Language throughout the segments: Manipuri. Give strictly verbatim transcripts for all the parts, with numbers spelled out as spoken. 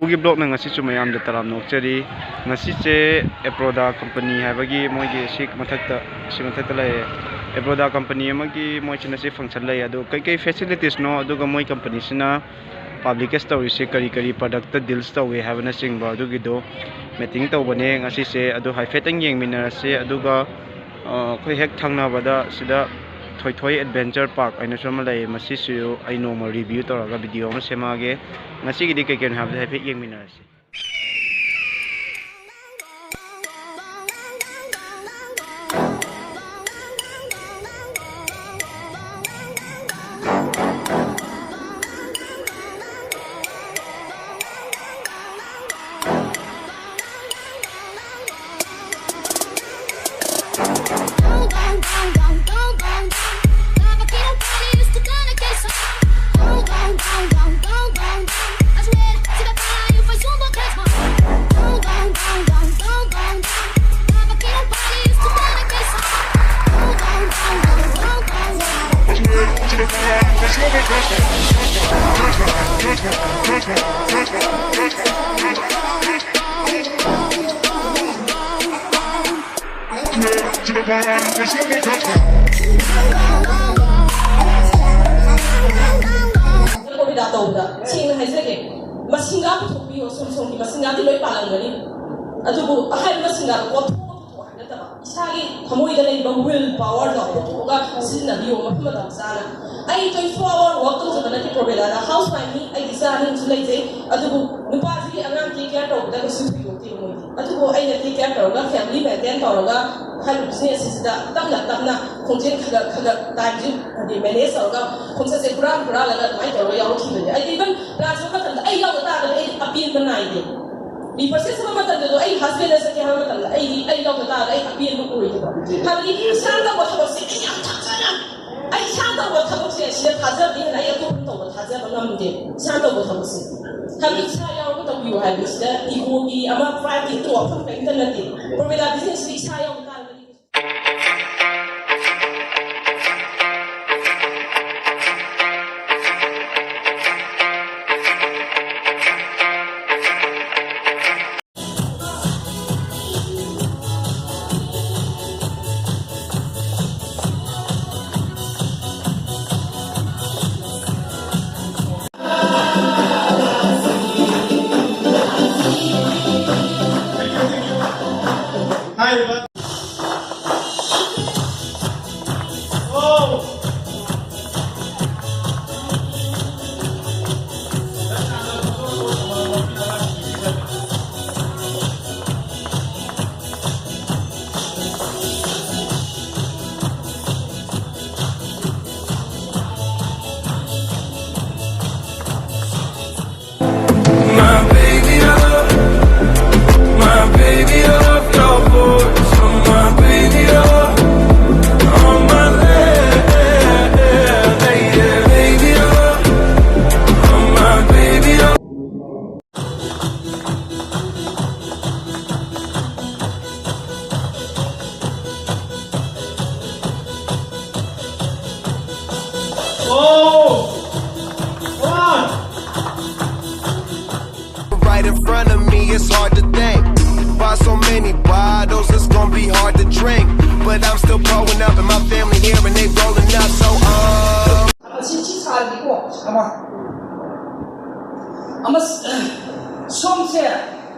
ꯒꯤ ꯕ꯭ꯂꯣꯛꯅ ꯉꯁꯤꯁꯨ ꯃꯌꯥꯝꯗ ꯇꯔꯥꯝꯅ ꯑꯣꯛꯆꯔꯤ꯫ ꯉꯁꯤꯁꯦ ꯑꯦꯄ꯭ꯔꯣꯗꯥ ꯀꯝꯄꯅꯤ ꯍꯥꯏꯕꯒꯤ ꯃꯣꯏꯒꯤ ꯁꯤ ꯃꯊꯛꯇ, ꯁꯤ ꯃꯊꯛꯇ ꯂꯩꯔꯦ꯫ ꯑꯦꯄ꯭ꯔꯣꯗꯥ ꯀꯝꯄꯅꯤ ꯑꯃꯒꯤ ꯃꯣꯏꯁꯤ ꯉꯁꯤ ꯐꯪꯁꯟ ꯂꯩ꯫ ꯑꯗꯨ ꯀꯩꯀꯩ ꯐꯦꯁꯤꯂꯤꯇꯤꯁꯅꯣ, ꯑꯗꯨꯒ ꯃꯣꯏ ꯀꯝꯄꯅꯤꯁꯤꯅ ꯄꯥꯕ꯭ꯂꯤꯀꯦꯁ ꯇꯧꯔꯤꯁꯦ ꯀꯔꯤ ꯀꯔꯤ ꯄ꯭ꯔꯗꯛꯇ ꯗꯤꯜꯁ ꯇꯧꯏ ꯍꯥꯏꯕꯅꯆꯤꯡꯕ ꯑꯗꯨꯒꯤꯗꯣ ꯃꯤꯇꯤꯡ ꯇꯧꯕꯅꯦ ꯉꯁꯤꯁꯦ꯫ ꯑꯗꯨ ꯍꯥꯏꯐꯦꯠꯇꯪ ꯌꯦꯡꯃꯤꯟꯅꯔꯁꯦ꯫ ꯑꯗꯨꯒ ꯑ, ꯑꯩꯈꯣꯏ ꯍꯦꯛ ꯊꯪꯅꯕꯗ ꯁꯤꯗ ꯊꯣꯏꯊꯣꯏ ꯑꯦꯗꯚꯦꯟꯆꯔ ꯄꯥꯔꯛ ꯍꯥꯏꯅꯁꯨ ꯑꯃ ꯂꯩꯌꯦ꯫ ꯃꯁꯤꯁꯨ ꯑꯩ ꯅꯣꯡꯃ ꯔꯤꯚ꯭ꯌꯨ ꯇꯧꯔꯒ ꯚꯤꯗꯤꯑꯣ ꯑꯃ ꯁꯦꯝꯃꯛꯑꯒꯦ꯫ ꯉꯁꯤꯒꯤꯗꯤ ꯀꯩ ꯀꯩꯅꯣ ꯍꯥꯏꯕꯗꯣ ꯍꯥꯏꯐꯦꯠ ꯌꯦꯡꯃꯤꯟꯅꯔꯁꯤ꯫ ꯀꯣꯕꯤꯗꯥ ꯇꯧꯕꯗ ꯁꯦꯡꯅ ꯍꯥꯏꯖꯒꯦ, ꯃꯁꯤꯡꯒ ꯄꯨꯊꯣꯛꯄꯤꯌꯣ, ꯁꯣꯝ ꯁꯣꯝꯒꯤ ꯃꯁꯤꯡꯒꯗꯤ ꯂꯣꯏ ꯄꯥꯜꯂꯝꯒꯅꯤ, ꯑꯗꯨꯕꯨ ꯑꯍꯥꯏꯕ ꯃꯁꯤꯡꯒꯗꯣ ꯀꯣꯠꯊꯣꯛꯑꯒ ꯄꯨꯊꯣꯛꯑꯣ ꯍꯥꯏꯕ ꯅꯠꯇꯕ, ꯏꯁꯥꯒꯤ ꯊꯃꯣꯏꯗ ꯂꯩꯕ ꯋꯤꯜ ꯄꯥꯋꯔꯗꯣ ꯄꯨꯊꯣꯛꯑꯒ ꯁꯤꯖꯤꯟꯅꯕꯤꯌꯣ ꯃꯐꯝ ꯃꯇꯝ ꯆꯥꯅ꯫ ꯑꯩ twenty four hour work ꯇꯧꯖꯕ ꯅꯠꯇꯦ ꯄ꯭ꯔꯣꯕꯦꯂꯥꯗ, ꯍꯥꯎꯁ ꯋꯥꯏꯐꯅꯤ, ꯑꯩ ꯏꯆꯥ ꯑꯅꯤ ꯑꯃꯁꯨ ꯂꯩꯖꯩ, ꯑꯗꯨꯕꯨ ꯅꯨꯄꯥꯁꯤꯒꯤ ꯑꯉꯥꯡ ꯇꯦꯛ ꯀꯦꯌꯔ ꯇꯧꯕꯗ ꯀꯩꯁꯨ ꯊꯣꯏꯗꯣꯛꯇꯦꯕ ꯃꯣꯏꯗꯤ꯫ ꯑꯗꯨꯕꯨ ꯑꯩꯅ ꯇꯦꯛ ꯀꯦꯌꯔ ꯇꯧꯔꯒ, ꯐꯦꯃꯤꯂꯤ ꯃꯦꯟꯇꯦꯟ ꯇꯧꯔꯒ, ꯍꯥꯏꯔꯤꯕ ꯕꯤꯖꯤꯅꯦꯁ ꯑꯁꯤꯗ ꯇꯞꯅ ꯇꯞꯅ ꯈꯣꯡꯖꯦꯜ ꯈꯔ ꯈꯔ ꯇꯥꯏꯝꯁꯤ ꯍꯥꯏꯗꯤ ꯃꯦꯅꯦꯖ ꯇꯧꯔꯒ ꯈꯣꯡꯆꯠꯁꯦ ꯍꯨꯔꯥꯟ ꯍꯨꯔꯥꯜꯂꯒ ꯑꯗꯨꯃꯥꯏꯅ ꯇꯧꯔꯒ ꯌꯥꯎꯔꯛꯈꯤꯕꯅꯦ꯫ ꯑꯩꯗꯤ ꯏꯚꯟ ꯀ꯭ꯂꯥꯁ ꯃꯇꯝꯗ ꯑꯩ ꯌꯥꯎꯗ ꯇꯥꯔꯒꯗꯤ ꯑꯩꯗꯤ ꯑꯄꯦꯟꯕ ꯅꯥꯏꯗꯦ꯫ ꯔꯤꯄꯔꯆꯦꯁ ꯑꯃ ꯃꯇꯝꯗꯁꯨ ꯑꯩ ꯍꯁꯕꯦꯟꯗ ꯆꯠꯀꯦ ꯍꯥꯏꯕ ꯃꯇꯝꯗ ꯑꯩꯗꯤ ꯑꯩ ꯌꯥꯎꯗ ꯇꯥꯔꯒꯗꯤ ꯑꯩ ꯑꯄꯦꯟꯕ ꯑꯣꯏꯗꯦꯕ꯫ ꯍꯥꯏꯕꯗꯤ ꯏꯁꯥꯅ ꯇꯧꯕ ꯊꯕꯛꯁꯦ ꯑꯩ ꯌꯥꯝ ꯊꯥꯖꯅ ꯑꯩ ꯏꯁꯥꯅ ꯇꯧꯕ ꯊꯕꯛꯁꯦ ꯁꯤꯗ ꯊꯥꯖꯕꯗꯤ ꯍꯦꯟꯅ ꯑꯩ ꯑꯇꯣꯞꯄ ꯇꯧꯕ ꯊꯥꯖꯕ ꯉꯝꯗꯦ꯫ ꯏꯁꯥꯅ ꯇꯧꯕ ꯊꯕꯛꯁꯦ ꯍꯥꯏꯕꯗꯤ ꯏꯁꯥ ꯌꯥꯎꯔꯒ ꯇꯧꯕꯤꯌꯨ ꯍꯥꯏꯕꯁꯤꯗ ꯏꯒꯣꯒꯤ ꯑꯃ ꯄ꯭ꯔꯥꯏꯗꯀꯤ ꯋꯥꯐꯝ ꯀꯔꯤꯝꯇ ꯅꯠꯇꯦ꯫ ꯄ꯭ꯔꯣꯃꯤꯂꯥ ꯕꯤꯖꯤꯅꯦꯁꯁꯤꯗꯤ ꯏꯁꯥ ꯌꯥꯎꯕ ꯇꯥꯔꯒꯗꯤ It's hard to think. Buy so many bottles, it's gonna be hard to drink. But I'm still pulling up, and my family here, and they rolling up. So, uh, ꯑꯁꯤ ꯁꯤ ꯁꯥꯔꯗꯤꯀꯣ ꯑꯃ ꯑꯃ ꯁꯣꯝꯁꯦ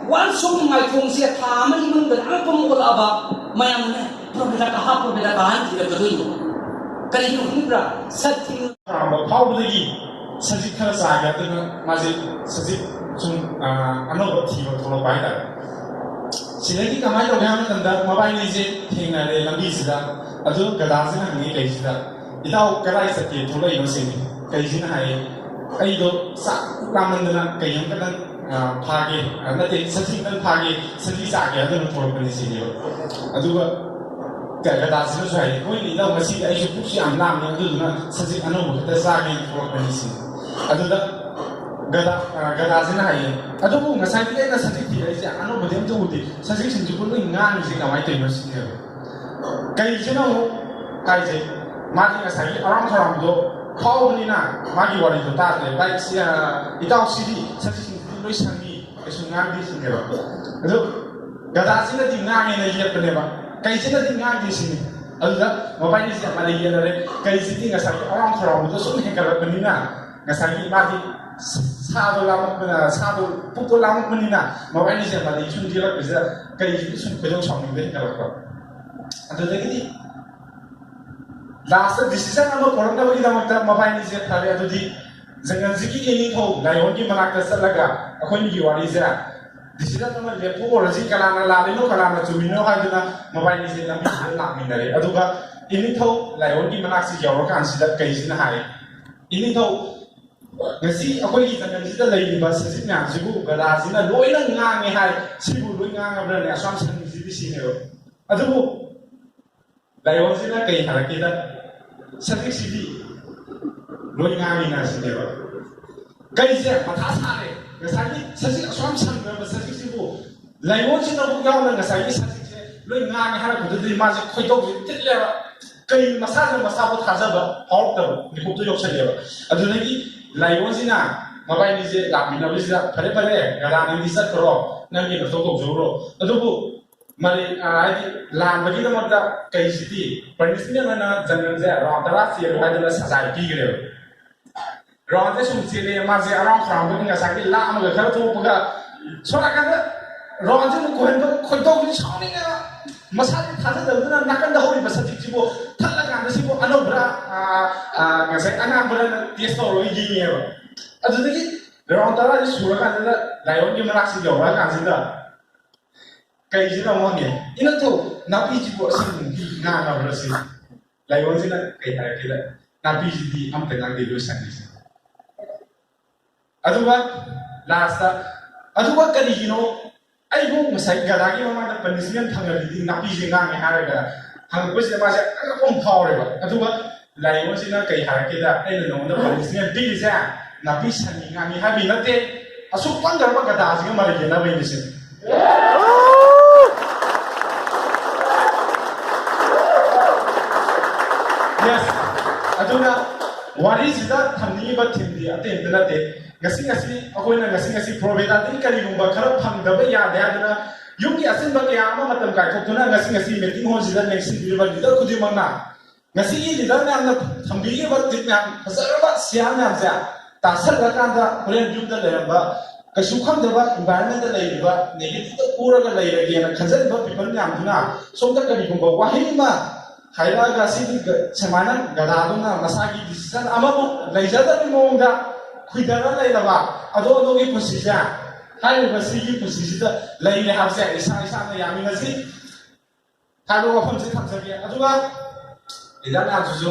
ꯋꯥꯟ ꯁꯣꯝ ꯃꯥꯏꯊꯣꯡꯁꯦ ꯊꯥ ꯑꯃꯒꯤ ꯃꯅꯨꯡꯗ ꯂꯣꯏꯅ ꯄꯨꯝꯃꯛꯂꯛꯑꯕ ꯃꯌꯥꯝꯅꯅꯦ ꯄ꯭ꯔꯣꯐꯦꯠꯇ ꯀꯥꯍꯥ ꯄ꯭ꯔꯣꯐꯦꯠꯇ ꯀꯥꯍꯥ ꯊꯤꯔꯛꯀꯗꯣꯏꯅꯣ? ꯀꯔꯤꯒꯤꯅꯣ ꯈꯪꯕ꯭ꯔꯥ? ꯁꯛ ꯊꯤꯡ ꯇꯥꯔꯝꯕ ꯐꯥꯎꯕꯗꯒꯤ ꯁꯖꯤꯛ ꯈꯔ ꯆꯥꯒꯦ꯫ ꯑꯗꯨꯅ ꯃꯥꯁꯦ ꯁꯖꯤꯛ ꯁꯨꯝ ꯑꯅꯧꯕ ꯊꯤꯕ ꯊꯣꯛꯂꯛꯄ ꯍꯥꯏꯇꯥꯔꯦ꯫ ꯁꯤꯗꯒꯤ ꯀꯃꯥꯏꯅ ꯇꯧꯒꯦ ꯍꯥꯏꯕ ꯃꯇꯝꯗ ꯃꯕꯥꯏꯅꯤꯁꯦ ꯊꯦꯡꯅꯔꯦ ꯂꯝꯕꯤꯁꯤꯗ꯫ ꯑꯗꯨ ꯒꯗꯥꯁꯤꯅ ꯍꯪꯉꯤ ꯀꯩꯁꯤꯗ, "ꯏꯇꯥꯎ ꯀꯗꯥꯏ ꯆꯠꯀꯦ ꯊꯣꯛꯂꯛꯏꯅꯣ?" ꯁꯤꯅꯤ꯫ ꯀꯩꯁꯤꯅ ꯍꯥꯏꯌꯦ, "ꯑꯩꯗꯣ ꯆꯥꯛ ꯂꯥꯝꯃꯟꯗꯅ ꯀꯩ ꯑꯃꯈꯛꯇꯪ ꯐꯥꯒꯦ, ꯅꯠꯇꯦ, ꯁꯖꯤꯛ ꯑꯃꯇꯪ ꯐꯥꯒꯦ, ꯁꯖꯤꯛ ꯆꯥꯒꯦ ꯑꯗꯨꯅ ꯊꯣꯛꯂꯛꯄꯅꯤ" ꯁꯤꯅꯦꯕ꯫ ꯑꯗꯨꯒ ꯒꯗꯥꯁꯤꯅꯁꯨ ꯍꯥꯏꯌꯦ, "ꯍꯣꯏꯅꯦ ꯏꯇꯥꯎ, ꯉꯁꯤꯗꯤ ꯑꯩꯁꯨ ꯄꯨꯛꯁꯤ ꯌꯥꯝ ꯂꯥꯝꯃꯦ, ꯑꯗꯨꯗꯨꯅ ꯁꯖꯤꯛ ꯑꯅꯧꯕ ꯈꯛꯇ ꯆꯥꯒꯦꯅ ꯊꯣꯛꯂꯛꯄꯅꯤ" ꯁꯤꯅꯤ꯫ ꯑꯗꯨꯗ ꯒꯗꯥ ꯒꯗꯥꯁꯤꯅ ꯍꯥꯏꯌꯦ, "ꯑꯗꯨꯕꯨ ꯉꯁꯥꯏꯗꯤ ꯑꯩꯅ ꯁꯖꯤꯛ ꯊꯤꯔꯛꯏꯁꯦ ꯑꯅꯧꯕꯗꯤ ꯑꯝꯇ ꯎꯗꯦ, ꯁꯖꯤꯛꯁꯤꯡꯁꯤꯕꯨ ꯂꯣꯏ ꯉꯥꯡꯉꯤꯁꯦ ꯀꯃꯥꯏꯅ ꯇꯧꯔꯤꯅꯣ?" ꯁꯤꯅꯦꯕ꯫ ꯀꯩꯁꯤꯅ ꯑꯃꯨꯛ ꯍꯥꯏꯁꯦ, ꯃꯥꯗꯤ ꯉꯁꯥꯏꯒꯤ ꯑꯔꯥꯝ ꯈꯧꯔꯥꯡꯕꯗꯣ ꯐꯥꯎꯕꯅꯤꯅ ꯃꯥꯒꯤ ꯋꯥꯔꯤꯗꯣ ꯇꯥꯗ꯭ꯔꯦ꯫ "ꯚꯥꯏ, ꯁꯤ, ꯏꯇꯥꯎ, ꯁꯤꯗꯤ ꯁꯖꯤꯛꯁꯤꯡꯁꯤꯗꯤ ꯂꯣꯏ ꯁꯪꯉꯤ, ꯀꯩꯁꯨ ꯉꯥꯡꯗꯦ" ꯁꯤꯅꯦꯕ꯫ ꯑꯗꯨ ꯒꯗꯥꯁꯤꯅꯗꯤ ꯉꯥꯡꯉꯦꯅ ꯌꯦꯠꯄꯅꯦꯕ, ꯀꯩꯁꯤꯅꯗꯤ ꯉꯥꯡꯗꯦ ꯁꯤꯅꯤ꯫ ꯑꯗꯨꯗ ꯃꯕꯥꯏꯅꯤꯁꯦ ꯃꯔꯩ ꯌꯦꯠꯅꯔꯦ꯫ ꯀꯩꯁꯤꯗꯤ ꯉꯁꯥꯏꯒꯤ ꯑꯔꯥꯝ ꯈꯧꯔꯥꯡꯕꯗꯣ ꯁꯨꯝ ꯍꯦꯟꯒꯠꯂꯛꯄꯅꯤꯅ, ꯉꯁꯥꯏꯒꯤ ꯃꯥꯗꯤ ꯁꯥꯗꯣ ꯂꯥꯝꯃꯛꯄꯅ, ꯁꯥꯗꯣ, ꯄꯨꯛꯇꯣ ꯂꯥꯝꯃꯛꯄꯅꯤꯅ ꯃꯕꯥꯏꯅꯤꯁꯦ ꯃꯔꯩ ꯁꯨꯝ ꯌꯦꯠꯂꯛꯄꯁꯤꯗ ꯀꯩꯁꯤꯗꯤ ꯁꯨꯝ ꯈꯣꯏꯗꯧ ꯁꯥꯎꯅꯤꯡꯕ ꯍꯦꯟꯒꯠꯂꯛꯄ꯫ ꯑꯗꯨꯗꯒꯤꯗꯤ ꯂꯥꯁꯇ ꯗꯤꯁꯤꯖꯟ ꯑꯃ ꯄꯨꯔꯛꯅꯕꯒꯤꯗꯃꯛꯇ ꯃꯕꯥꯏꯅꯤꯁꯦ ꯐꯔꯦ, ꯑꯗꯨꯗꯤ ꯖꯪꯒꯜꯁꯤꯒꯤ ꯏꯅꯤꯡꯊꯧ ꯂꯥꯏꯑꯣꯟꯒꯤ ꯃꯅꯥꯛꯇ ꯆꯠꯂꯒ ꯑꯩꯈꯣꯏꯒꯤ ꯋꯥꯔꯤꯁꯦ ꯗꯤꯁꯤꯖꯟ ꯑꯃ ꯂꯦꯞꯊꯣꯛꯎꯔꯁꯤ, ꯀꯅꯥꯅ ꯂꯥꯜꯂꯤꯅꯣ ꯀꯅꯥꯅ ꯆꯨꯝꯃꯤꯅꯣ ꯍꯥꯏꯗꯨꯅ ꯃꯕꯥꯏꯅꯤꯁꯦ ꯂꯝꯕꯤꯁꯤꯗ ꯂꯥꯛꯃꯤꯟꯅꯔꯦ꯫ ꯑꯗꯨꯒ ꯏꯅꯤꯡꯊꯧ ꯂꯥꯏꯑꯣꯟꯒꯤ ꯃꯅꯥꯛꯁꯤ ꯌꯧꯔꯀꯥꯟꯁꯤꯗ ꯀꯩꯁꯤꯅ ꯍꯥꯏ, "ꯏꯅꯤꯡꯊꯧ, ꯉꯁꯤ ꯑꯩꯈꯣꯏꯒꯤ ꯖꯪꯒꯜꯁꯤꯗ ꯂꯩꯔꯤꯕ ꯁꯖꯤꯛ ꯃꯌꯥꯝꯁꯤꯕꯨ ꯒꯗꯥꯁꯤꯅ ꯂꯣꯏꯅ ꯉꯥꯡꯉꯦ ꯍꯥꯏ, ꯁꯤꯕꯨ ꯂꯣꯏ ꯉꯥꯡꯉꯕ꯭ꯔꯅꯦ ꯑꯁꯨꯛ ꯌꯥꯝ ꯁꯪꯉꯤꯁꯤꯗꯤ?" ꯁꯤꯅꯦꯕ꯫ ꯑꯗꯨꯕꯨ ꯂꯥꯏꯑꯣꯟꯁꯤꯅ ꯀꯩ ꯍꯥꯏꯔꯛꯀꯦꯗ, "ꯁꯖꯤꯛꯁꯤꯗꯤ ꯂꯣꯏ ꯉꯥꯡꯉꯤꯅ" ꯁꯤꯅꯦꯕ꯫ ꯀꯩꯁꯦ ꯃꯊꯥ ꯁꯥꯔꯦ꯫ ꯉꯁꯥꯏꯒꯤ ꯁꯖꯤꯛ ꯑꯁꯨꯛ ꯌꯥꯝ ꯁꯪꯈ꯭ꯔꯕ ꯁꯖꯤꯛꯁꯤꯕꯨ ꯂꯥꯏꯑꯣꯟꯁꯤꯅꯕꯨ ꯌꯥꯎꯅ ꯉꯁꯥꯏꯒꯤ ꯁꯖꯤꯛꯁꯦ ꯂꯣꯏ ꯉꯥꯡꯉꯦ ꯍꯥꯏꯔꯛꯄꯗꯨꯗꯤ ꯃꯥꯁꯦ ꯈꯣꯏꯗꯧꯁꯦ ꯊꯤꯠꯂꯦꯕ꯫ ꯀꯩ ꯃꯁꯥꯅ ꯃꯁꯥꯕꯨ ꯊꯥꯖꯕ ꯐꯥꯎꯔꯛꯇꯕ ꯃꯤꯀꯨꯞꯇꯣ ꯌꯧꯁꯜꯂꯦꯕ꯫ ꯑꯗꯨꯗꯒꯤ ꯂꯥꯏꯑꯣꯟꯁꯤꯅ ꯃꯕꯥꯏꯅꯤꯁꯦ ꯂꯥꯛꯃꯤꯟꯅꯕꯁꯤꯗ, "ꯐꯔꯦ ꯐꯔꯦ, ꯒꯗꯥ ꯅꯪꯗꯤ ꯆꯠꯈ꯭ꯔꯣ, ꯅꯪꯒꯤ ꯅꯊꯧ ꯇꯧꯖꯧꯔꯣ, ꯑꯗꯨꯕꯨ ꯃꯔꯩ, ꯑ, ꯍꯥꯏꯗꯤ ꯂꯥꯟꯕꯒꯤꯗꯃꯛꯇ ꯀꯩꯁꯤꯗꯤ ꯄꯅꯤꯁꯃꯦꯟ ꯑꯣꯏꯅ ꯖꯪꯒꯜꯁꯦ ꯔꯥꯎꯟ ꯇꯔꯥ ꯆꯦꯜꯂꯨ" ꯍꯥꯏꯗꯅ ꯁꯖꯥꯏ ꯄꯤꯈ꯭ꯔꯦꯕ꯫ ꯔꯥꯎꯟꯁꯦ ꯁꯨꯝ ꯆꯦꯜꯂꯦ, ꯃꯥꯁꯦ ꯑꯔꯥꯎꯟ ꯁꯔꯥꯎꯟꯗꯒꯤ ꯉꯁꯥꯏꯒꯤ ꯂꯥꯝꯃꯒ ꯈꯔ ꯊꯣꯛꯄꯒ ꯁꯣꯝ ꯅꯥꯀꯟꯗ ꯔꯥꯎꯟꯁꯦ ꯑꯗꯨꯝ ꯈꯣꯏꯍꯟꯕ, ꯈꯣꯏꯗꯧꯁꯦ ꯁꯥꯎꯅꯤꯡꯉꯦꯕ꯫ ꯃꯁꯥꯁꯦ ꯊꯥꯖꯗꯕꯗꯨꯅ ꯅꯥꯀꯟꯗ ꯍꯧꯔꯤꯕ ꯁꯖꯤꯛꯁꯤꯕꯨ ꯊꯠꯂꯀꯥꯟꯗ ꯁꯤꯕꯨ ꯑꯅꯧꯕꯔꯥ, ꯑ, ꯑ, ꯉꯁꯥꯏ ꯑꯉꯥꯡꯕꯔꯥꯅ ꯇꯦꯁ ꯇꯧꯔꯒ ꯌꯦꯡꯉꯦꯕ꯫ ꯑꯗꯨꯗꯒꯤ ꯔꯥꯎꯟ ꯇꯔꯥꯗꯤ ꯁꯨꯔꯀꯥꯟꯗ ꯂꯥꯏꯑꯣꯟꯒꯤ ꯃꯅꯥꯛꯁꯤ ꯌꯧꯔꯛꯑꯀꯥꯟꯁꯤꯗ ꯀꯩꯁꯤꯅ ꯑꯃꯨꯛ ꯍꯪꯉꯦ, "ꯏꯅꯊꯧ, ꯅꯥꯄꯤꯁꯤꯕꯨ ꯑꯁꯤꯒꯨꯝꯕꯒꯤ ꯉꯥꯡꯉꯕ꯭ꯔꯥ?" ꯁꯤ ꯂꯥꯏꯑꯣꯟꯁꯤꯅ ꯀꯩ ꯍꯥꯏꯔꯛꯀꯦꯗ, "ꯅꯥꯄꯤꯁꯤꯗꯤ ꯑꯝꯇ ꯉꯥꯡꯗꯦ, ꯂꯣꯏ ꯁꯪꯉꯤꯁꯦ"꯫ ꯑꯗꯨꯒ ꯂꯥꯁꯇ, "ꯑꯗꯨꯒ ꯀꯔꯤꯒꯤꯅꯣ ꯑꯩꯕꯨ ꯉꯁꯥꯏ ꯒꯙꯥꯒꯤ ꯃꯃꯥꯡꯗ ꯄꯅꯤꯁꯃꯦꯟ ꯐꯪꯍꯜꯂꯤꯗꯤ ꯅꯥꯄꯤꯁꯦ ꯉꯥꯡꯉꯦ" ꯍꯥꯏꯔꯒ ꯍꯪꯉꯛꯄꯁꯤꯗ ꯃꯥꯁꯦ ꯑꯉꯛꯄ ꯑꯃ ꯐꯥꯎꯔꯦꯕ꯫ ꯑꯗꯨꯒ ꯂꯥꯏꯑꯣꯟꯁꯤꯅ ꯀꯩ ꯍꯥꯏꯔꯛꯀꯦꯗ, "ꯑꯩꯅ ꯅꯉꯣꯟꯗ ꯄꯅꯤꯁꯃꯦꯟ ꯄꯤꯔꯤꯁꯦ ꯅꯥꯄꯤ ꯁꯪꯉꯤ ꯉꯥꯡꯉꯤ ꯍꯥꯏꯕꯒꯤ ꯅꯠꯇꯦ, ꯑꯁꯨꯛ ꯄꯪꯈ꯭ꯔꯕ ꯒꯙꯥꯁꯤꯒ ꯃꯔꯩ ꯌꯦꯠꯅꯕꯩꯅꯤ" ꯁꯤꯅꯤ꯫ Yes, ꯑꯗꯨꯅ ꯋꯥꯔꯤꯁꯤꯗ ꯊꯝꯅꯤꯡꯉꯤꯕ ꯊꯤꯝꯗꯤ ꯑꯇꯩ ꯑꯝꯇ ꯅꯠꯇꯦ꯫ ꯉꯁꯤ ꯉꯁꯤ ꯑꯩꯈꯣꯏꯅ ꯉꯁꯤ ꯉꯁꯤ ꯄ꯭ꯔꯣꯕꯦꯗꯥꯗꯒꯤ ꯀꯔꯤꯒꯨꯝꯕ ꯈꯔ ꯐꯪꯗꯕ ꯌꯥꯗꯦ ꯍꯥꯏꯗꯨꯅ ꯌꯨꯝꯒꯤ ꯑꯆꯤꯟꯕ ꯀꯌꯥ ꯑꯃ ꯃꯇꯝ ꯀꯥꯏꯊꯣꯛꯇꯨꯅ ꯉꯁꯤ ꯉꯁꯤ ꯃꯤꯇꯤꯡ ꯍꯣꯜꯁꯤꯗ ꯂꯦꯡꯁꯤꯟꯕꯤꯔꯤꯕ ꯂꯤꯗꯔ ꯈꯨꯗꯤꯡꯃꯛꯅ ꯉꯁꯤꯒꯤ ꯂꯤꯗꯔ ꯃꯌꯥꯝꯅ ꯊꯝꯕꯤꯔꯤꯕ ꯇꯤꯞ ꯃꯌꯥꯝ, ꯐꯖꯔꯕ ꯁꯤꯌꯥꯔ ꯃꯌꯥꯝꯁꯦ ꯇꯥꯁꯜꯂꯀꯥꯟꯗ ꯍꯣꯔꯦꯟ ꯌꯨꯝꯗ ꯂꯩꯔꯝꯕ ꯀꯩꯁꯨ ꯈꯪꯗꯕ ꯏꯟꯚꯥꯏꯔꯣꯟꯃꯦꯟꯗ ꯂꯩꯔꯤꯕ ꯅꯦꯒꯦꯇꯤꯞꯇ ꯄꯨꯔꯒ ꯂꯩꯔꯒꯦꯅ ꯈꯟꯖꯔꯤꯕ ꯄꯤꯄꯜ ꯃꯌꯥꯝꯗꯨꯅ ꯁꯣꯝꯗ ꯀꯔꯤꯒꯨꯝꯕ ꯋꯥꯍꯩ ꯑꯃ ꯍꯥꯏꯔꯛꯑꯒ ꯁꯤꯗꯤ ꯒ-, ꯁꯨꯃꯥꯏꯅ ꯒꯙꯥꯗꯨꯅ ꯃꯁꯥꯒꯤ ꯗꯤꯁꯤꯖꯟ ꯑꯃꯕꯨ ꯂꯩꯖꯗꯕꯒꯤ ꯃꯑꯣꯡꯗ ꯈꯨꯏꯗꯔ ꯂꯩꯔꯕ ꯑꯗꯣ ꯑꯗꯣꯒꯤ ꯄꯨꯟꯁꯤꯁꯦ, ꯍꯥꯏꯔꯤꯕ ꯁꯤꯒꯤ ꯄꯨꯟꯁꯤꯁꯤꯗ ꯂꯩꯔꯦ ꯍꯥꯏꯕꯁꯦ ꯏꯁꯥ ꯏꯁꯥꯅ ꯌꯥꯅꯤꯡꯉꯁꯤ ꯍꯥꯏꯕ ꯋꯥꯐꯝꯁꯦ ꯊꯝꯖꯒꯦ꯫ ꯑꯗꯨꯒ ꯂꯤꯗꯔ ꯃꯌꯥꯝꯁꯤꯁꯨ